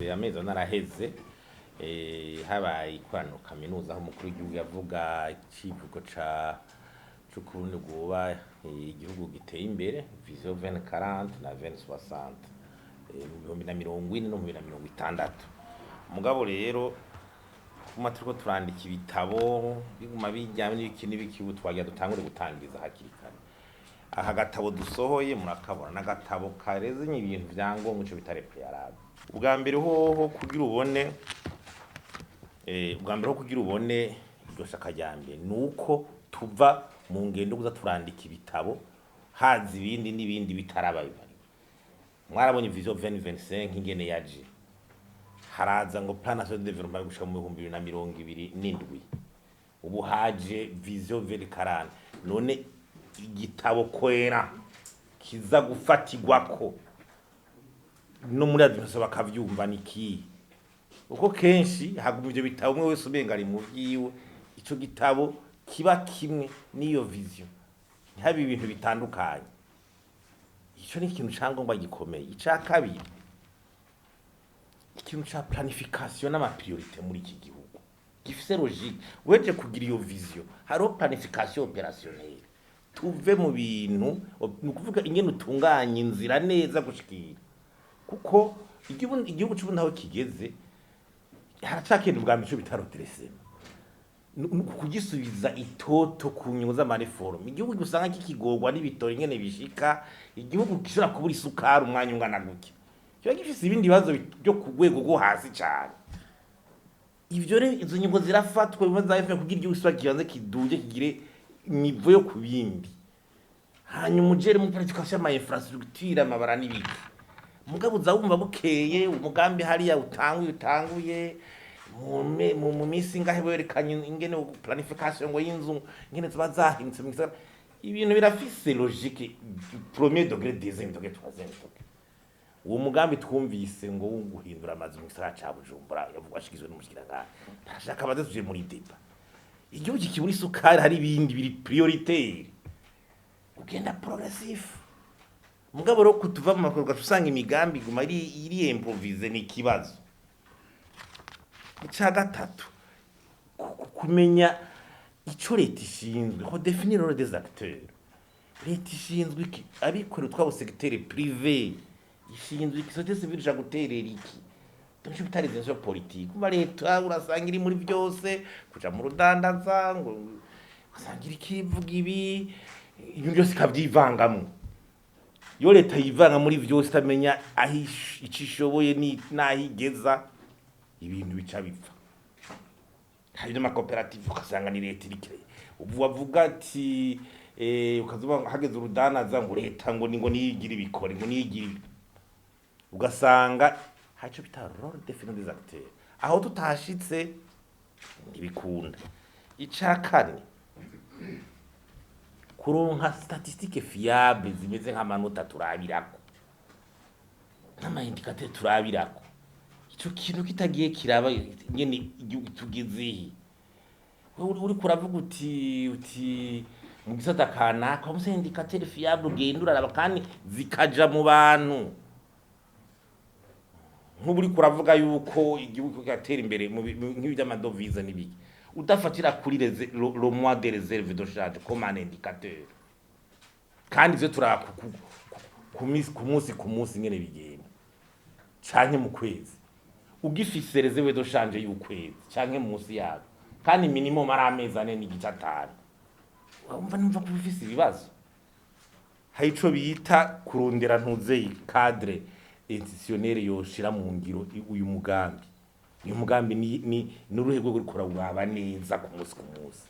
Amezi 4 araheze habaye ikoraniro kaminuza aho umukuru w'igihugu yavuga icivugo ca c'ukurundi bwoba igihugu giteye imbere, vision 2040 na 2060, mu 2040 no mu 2060. Mugabo rero tuguma turiko turandika ibitabo biguma bijyanye n'ibiki n'ibiki, ubu twagira dutangure gutangiriza hakiri kare. Aka gatabo dusohoye murakabona n'agatabo karezenye ibintu vya ngombwa, ico bita préalable. Ubwa mbere hoho kugira ubone ubwa mbere ho kugira ubone iryo shaka rya mbere nuko tuva mu ngendo kuza turandika ibitabo haza ibindi n'ibindi bitarabaye. Mwarabonye vision 2025 ingene yaje, haraza ngo plan national de développement gushika mu 2027, ubu haje vision 2040. None igitabo kwera kiza gufatirwako no muri administration bakavyumva niki? Uko kenshi haguma ivyo bitabo, umwe wese umenga ari mu vyiwe. Ico gitabo kiba kimwe n'iyo vision, ntihabe ibintu bitandukanye. Ico ni ikintu ca ngombwa gikomeye. Ica kabiri, ikintu ca planification n'ama priorités muri iki gihugu gifise logique. Weje kugira iyo vision, hariho planification opérationnelle. Tuve mu bintu, ni ukuvuga ingene utunganya inzira neza gushikira, kuko igihugu c'uburundi aho kigeze haracakeneye ubwa mbere ico bita redressement, kugisubiza itoto ku nyungu z'ama réformes. Igihugu usanga kikigorwa n'ibitoro ingene bishika, igihugu gishobora kubura isukari umwanya ungana gutya, kiba gifise ibindi bibazo byo ku rwego rwo hasi cane. Ivyo rero, izo nyungu zirafatwa bimwe za FMI kugira igihugu kibanze kiduge, kigire niveau yo ku bindi, hanyuma ujere mu planification y'ama infrastructure, amabara n'ibiki. Mugabo uza wumva bukeye umugambi hariya utanguye mu minsi ingahe werekanye ingene planification ngo y'inzu ingene ziba zahindutse mu gisagara. Ibintu birafise logique, premier degré, deuxième degré, troisième degré. Uwo mugambi twumvise ngo wo guhindura amazu mu gisagara ca Bujumbura yavugwa ashikizwe n'umushikiranganji, ntashaka baze tuje muri débat. Igihugu kikibura isukari, hari ibindi biri prioritaire, ugenda progressif. Mugabo rero kutuva mu makorwa usanga imigambi iguma iri improvisée, ni ikibazo. Ica gatatu, kumenya ico leta ishinzwe, ko définir le rôle des acteurs. Leta ishinzwe iki? Abikorera utwabo, secteur privé ishinzwe iki? Société civile ishaka guterera iki? Donc bita les institutions politiques. Kuba leta urasanga iri muri byose, kuja mu rudandaza, ngo usanga iri kivuga ibi, ibintu byose ikavyivangamwo. Iyo leta yivanga muri vyose, itamenya aho ico ishoboye n'aho igeza, ibintu bica bipfa. Hari n'amakoperative ugasanga ni leta irikire. Ubu bavuga ati ukazuba hageze urudanaza ngo leta ngo ni ngo niyigira ibikore, ngo niyigira ibi, ugasanga hari ico bita rôle défini des acteurs. Aho tutahashitse ntibikunda. Ica kane, kuronka statistique fiable zimeze nk'amanota turabirako n'ama indicateurs turabirako. Ico kintu kitagiye kiraba nyene igihugu tugezehe. Wewe uriko uravuga uti mu gisata kanaka wamuze indicateur fiable, ugenda uraraba kandi zikaja mu bantu. Nk'ubu uriko uravuga yuko igihugu kigatera imbere mu nk'ibi by'ama devises n'ibiki, udafatira kuri le mois de réserve de change comme un indicateur, kandi ivyo turaba ku munsi ku munsi ingene bigenda, canke mu kwezi, ugifise réserve de change y'ukwezi canke munsi yabo, kandi minimum ari amezi 4.5, wumva numva ko ufise ibibazo. Hari ico bita kurondera ntuzeye cadre institutionnel yoshira mu ngiro uyu mugambi. Uyu mugambi ni n'uruhe rwego uriko uraba neza ku munsi ku munsi?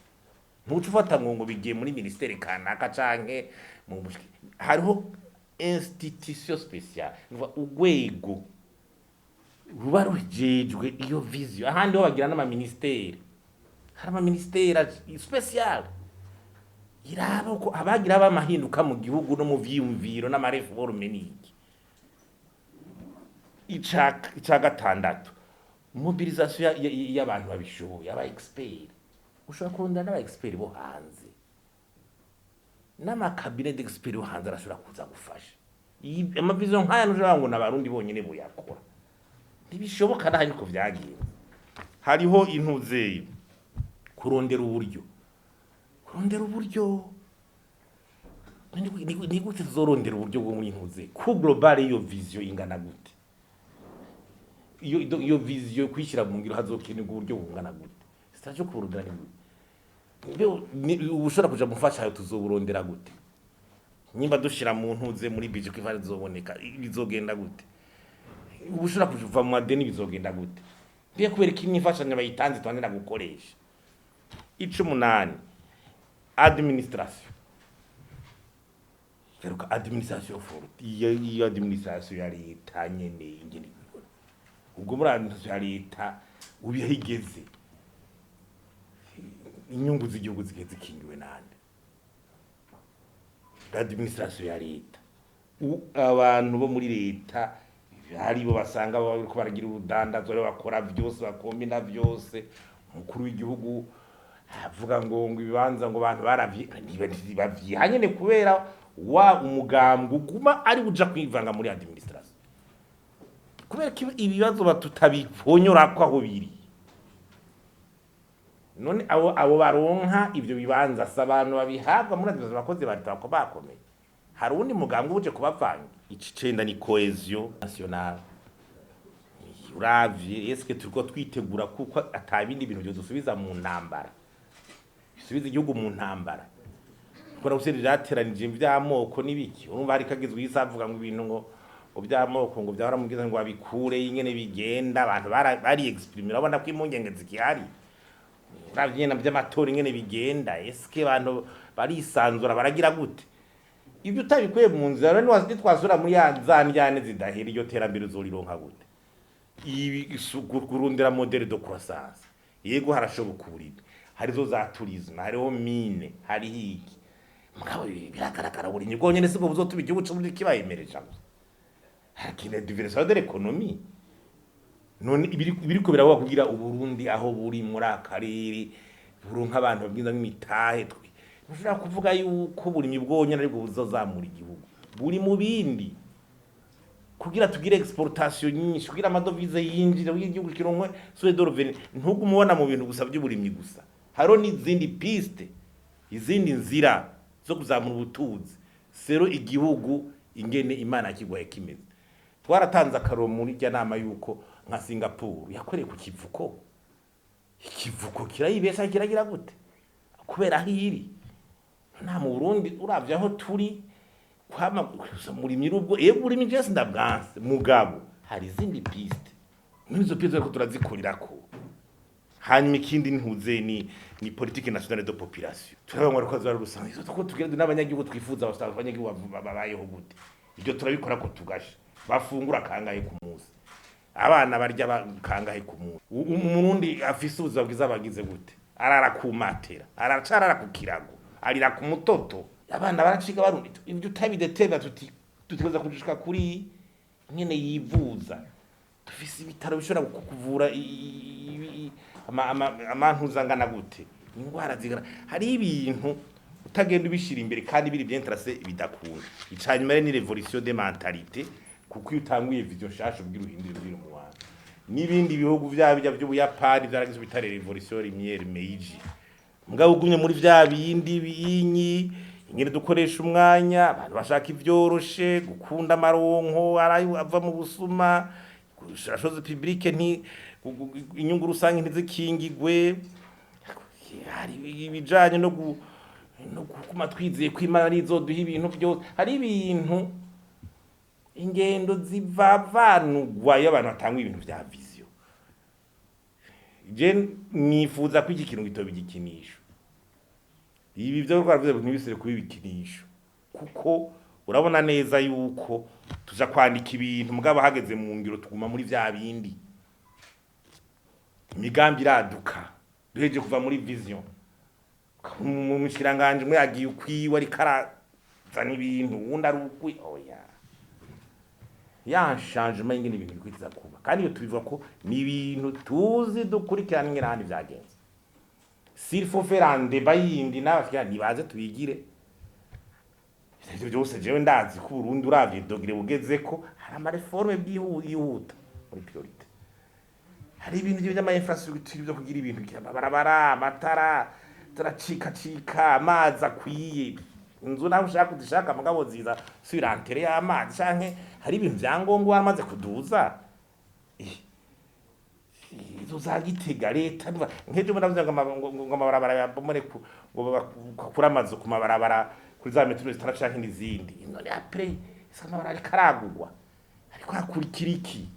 Ntuca ufata ngo bigiye muri ministère kanaka canke mu hariho institution spéciale, ni ukuvuga urwego ruba rujejwe iyo vision. Ahandi ho bagira n'ama ministères, hari ama ministères spécial iraba uko abagira bamahinduka mu gihugu no mu vyiyumviro n'ama réformes n'iki. Ica gatandatu, mobilisation y'abantu babishoboye, aba expert. Ushobora kurondera n'aba expert bo hanze, n'ama cabinets d'experts yo hanze arashobora kuza gufasha. Ama visions nk'aya ntushobora ngo n'abarundi bonyene boyakora. Ntibishoboka naho ariko vyagenze. Hariho intuzeye kurondera uburyo, kurondera uburyo ni gute tuzorondera uburyo bwo muri ntuze ku global? Iyo vision ingana gute? Iyo vision kwishyira mu ngiro hazokenerwa uburyo bungana gute? Sitaje kuburondera ni gute? Mbe ushobora kuja mu mfashanyo, tuzoburondera gute? Nimba dushira mu ntuze muri budget ko ifasha izoboneka, bizogenda gute? Ubu ushobora kuva mu madeni, bizogenda gute? Mbe kubera ko imfashanyo bayitanze twanira gukoresha? 18, administration. Garuka administration forte, iyo administration ya leta nyene ingene ikora. Ubwo muri administration ya leta ubiho igeze, inyungu z'igihugu zigiye zikingiwe nande? Administration ya leta, abantu bo muri leta haribo basanga bariko baragira urudandazo, aribo bakora vyose, bakombina vyose. Umukuru w'igihugu avuga ngo ibibanza ngo abantu baravyi bavyiha nyene kubera wa umugambwe uguma ari uja kwivanga muri administration, kubera ko ibibazo batutabipfonyorako aho biri. None abo baronka ivyo bibanza si abantu babihabwa muri administration, abakozi ba leta bakomeye? Hari uwundi mugambwe uje kubavanga. 9 ni cohésion nationale. Uravye, eske turiko twitegura kuko ata bindi bintu vyodusubiza mu ntambara, bisubiza igihugu mu ntambara? Kuko nawe vyateranije vy'amoko n'ibiki, urumva hari kagizwe isa avuga ngo ibintu ngo vy'amoko ngo vyahora mubwiza ngo babikure ingene bigenda. Abantu bari exprimer, urabona ko impungenge zikihari. Uravye nyene vy'amatora ingene bigenda, eske abantu barisanzura, baragira gute? Ibyo utabikuye mu nzira rero, nitwasubira muri ya za ndyane zidahera, iryo terambere uzorironka gute? Ibi kurundira modèle de croissance, yego harashoboka uburimyi, harizo za tourisme, hariho mine, hariho iki, mugabo biragaragara uburimyi bwonyene sibwo buzotuma igihugu c'Uburundi kibayemereja gusa. Hakenewe diversification de l'économie. None ibiriko biravuga kugira Uburundi aho buri muri akarere buronka abantu babwiza nk'imitahe, twe ntushobora kuvuga yuko uburimyi bwonyene aribwo buzozamura igihugu. Buri mu bindi kugira tugire exportation nyinshi, kugira ama devises yinjire, kugira igihugu kironkwe source de revenu. Ntugume ubona mu bintu gusa by'uburimyi gusa, hariho n'izindi piste, izindi nzira zo kuzamura ubutunzi sero igihugu ingene Imana kigwaye kimeze. Twaratanze akaro muri rya nama yuko nka Singapore yakoreye ku kivuko. Ikivuko kirayibesha, kiragira gute kubera aho iri? Nta mu Burundi, uravye aho turi kwama gusa murimyi rubwo. Yego, uburimyi je sindabwanse, mugabo hari izindi piste. Muri izo piste ariko turazikurirako. Hanyuma ikindi ntuze ni politique nationale de population. Turabona ko zari rusange izo ko tugenda n'abanyagihugu twifuza, abasanga abanyagihugu babayeho gute? Ibyo turabikora ko tugasha bafungura kangahe ku munsi? Abana barya kangahe ku munsi? Umurundi afise ubuzima bwiza bagize gute? Arara ku matera, aracarara ku kirago, arira ku mutoto, abana baraciga barundi. Ibyo utabideteba tuti dutegereza kujushika kuri nyene yivuza. Dufise ibitaro bishobora kuvura amantuza angana gute, ingwara zigana? Hari ibintu utagenda ubishira imbere kandi biri bien tracé, bidakunda. Icanyuma rero ni révolution de mentalité, kuko iyo utanguye vision nshasha ubwira uhindura ibintu mu bantu. N'ibindi bihugu vya bijya by'Ubuyapani vyaragize bita révolution lumière Meiji. Mugabo ugumye muri vya bindi binyi, ingene dukoresha umwanya, abantu bashaka ivyoroshe, gukunda amaronko arayo ava mu busuma, chose publique nti inyungu rusange ntizikingigwe, hari ibijanye no kuguma twizeye ko Imana izoduha ibintu byose. Hari ibintu, ingendo zivavanugwa iyo abantu batanga ibintu vya vision. Je nifuza ko iki kintu gitoba igikinisho. Ibi byo twaravuze ntibisire kuba ibikinisho, kuko urabona neza yuko tuja kwandika ibintu, mugabo hageze mu ngiro tuguma muri vya bindi. Imigambi iraduka duheje kuva muri vision. Mu mushikiranganje umwe yagiye ukwiwe, ariko arazana ibintu, uwundi ari ukwi. Oya, ya changement ingene ibintu bikwiza kuba. Kandi iyo tubivuga ko ni ibintu tuzi, dukurikirana ingene ahandi vyagenze. S'il faut faire un débat yindi n'abafika nibaze tubigire. Ivyo byose jewe ndazi ko Burundi, uravye degré bugezeko, hari ama réformes yihuta muri priorité. Hari ibintu by'ama infrastructure byo kugira ibintu, amabarabara, amatara turacikacika, amazi akwiye, inzu naho ushaka kuzishaka mugabo ziza surantere y'amazi, canke hari ibintu vyangombwa wamaze kuduza. Izo za Gitega leta nkejo ndavuze ngo ngo amabarabara yabomore, ngo bakure amazu ku mabarabara kuri za metero 6 canke n'izindi. None après ese amabarabara ariko aragurwa, ariko hakurikira iki?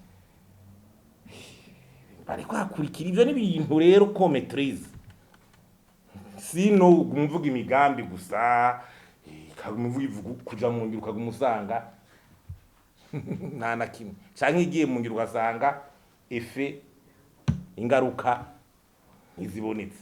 Bariko hakurikira ivyo n'ibintu rero ko maîtrise, sino uguma uvuga imigambi gusa, ikaguma ivuga kuja mu ngiro, ukaguma usanga nta na kimwe, canke igiye mu ngiro ugasanga effet, ingaruka ntizibonetse.